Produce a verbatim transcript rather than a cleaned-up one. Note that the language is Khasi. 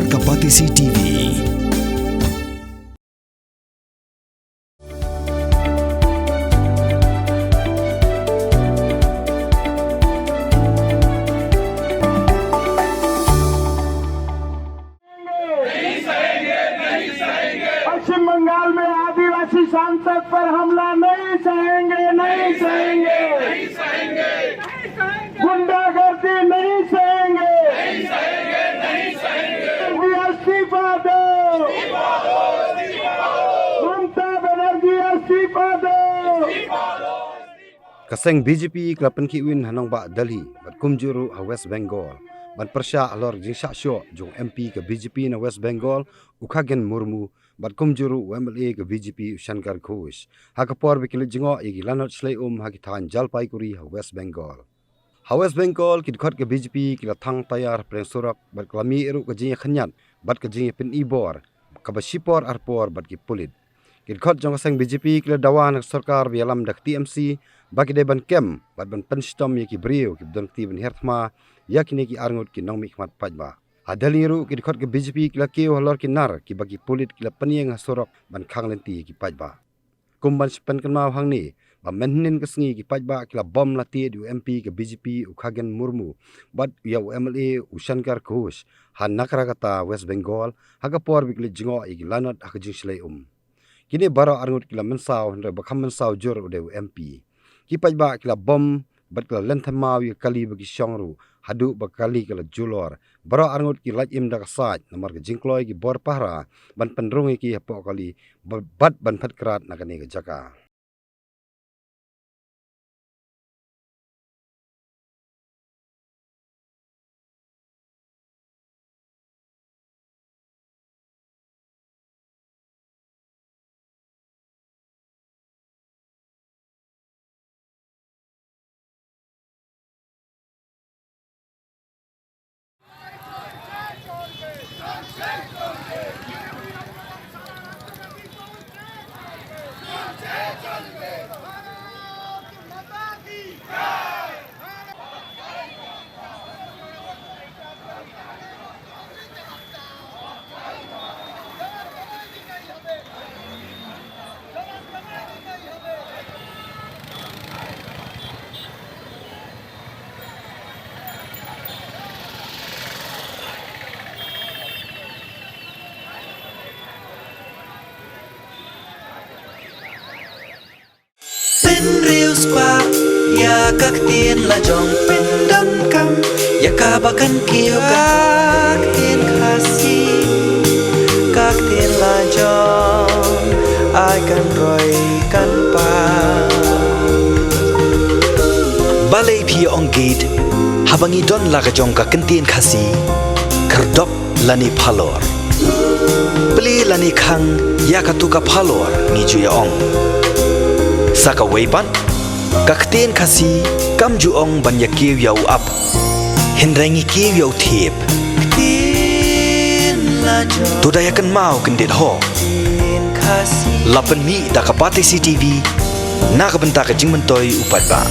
Ka Batesi T V. पश्चिम बंगाल में आदिवासी सांसद पर हमला नहीं सहेंगे, नहीं सहेंगे। गुंडागर्दी नहीं सहेंगे। बनर्जी इस्तीफा दो। ममता बनर्जी इस्तीफा दो। Ka seng B J P ka la pynkhihwin ha nongbah Delhi bad kumjuh ruh ha West Bengal ban pyrshah halor ka jingshah shoh jong u M P ka B J P na West Bengal, u Khagen Murmu, bad kumjuh ruh u M L A ka B J P, u Shankar Ghosh, ha ka por ba ki leit jngoh ïa ki lanot shlei um ha ki thaiñ Jalpaiguri ha West Bengal. Ha West Bengal, ki dkhot ka B J P ki la thang tayar ha pdeng surok bad ka la mih ruh ka jingïakhynñiat bad ka jingïapyni bor kaba shipor arpor bad ki pulit. Ki dkhot jong ka seng B J P ki la dawa na ka sorkar ba ïalam da ka T M C ba ki dei ban kem bad ban pynshitom ïa ki briew kiba don kti ban hiar thma ïa kine ki arngut ki nongmihkhmat paidbah. Ha Delhi ruh, ki dkhot ka B J P ki la kiew halor ki nar kiba ki pulit ki la pynïeng ha surok ban khang lynti ïa ki paidbah. Kum ban sa pynkynmaw hangne ba mynhynnin ka sngi ki paidbah ki la bom la tied ïa u M P ka B J P, u Khagen Murmu, bad ïa u M L A, u Shankar Ghosh, ha Nakaraghat, West Bengal, ha ka por ba ki leit jngoh ïa ki lanot ha ka jingshlei um. Kine baroh arngut ki la mynsaw, hynrei ba kham mynsaw jur u dei u M P. Ki paidbah ki la bom bad ki la lynthem maw ïa ka kali ba ki shong ruh, haduh ba ka kali ka la julor. Baroh arngut ki lait im da ka said namar ka jingkloi ki bor pahara ban pynrung ïa ki hapoh kali, ba-, bad ban phet krad na kane ka jaka. Pynriewspah ïa ka ktien la jong, pyndonkam ïa kaba kan kiew ka ktien Khasi, ka ktien la jong, ai kan roi kan pang. Balei phi ong gate, haba ngi don la ka jong ka ktien Khasi, khyrdop lane phalor. Plie lane khang ïa katu ka phalor, ngi ju ïa ong. Sa kawei pat, ka ktien Khasi kam ju ong ban ïa kiew ïa u ap, hynrei ngi kiew ïa u thiep. To da ïa kynmaw kyndit ho. La pynmih da ka Batesi T V na ka bynta ka jingmyntoi u paidbah.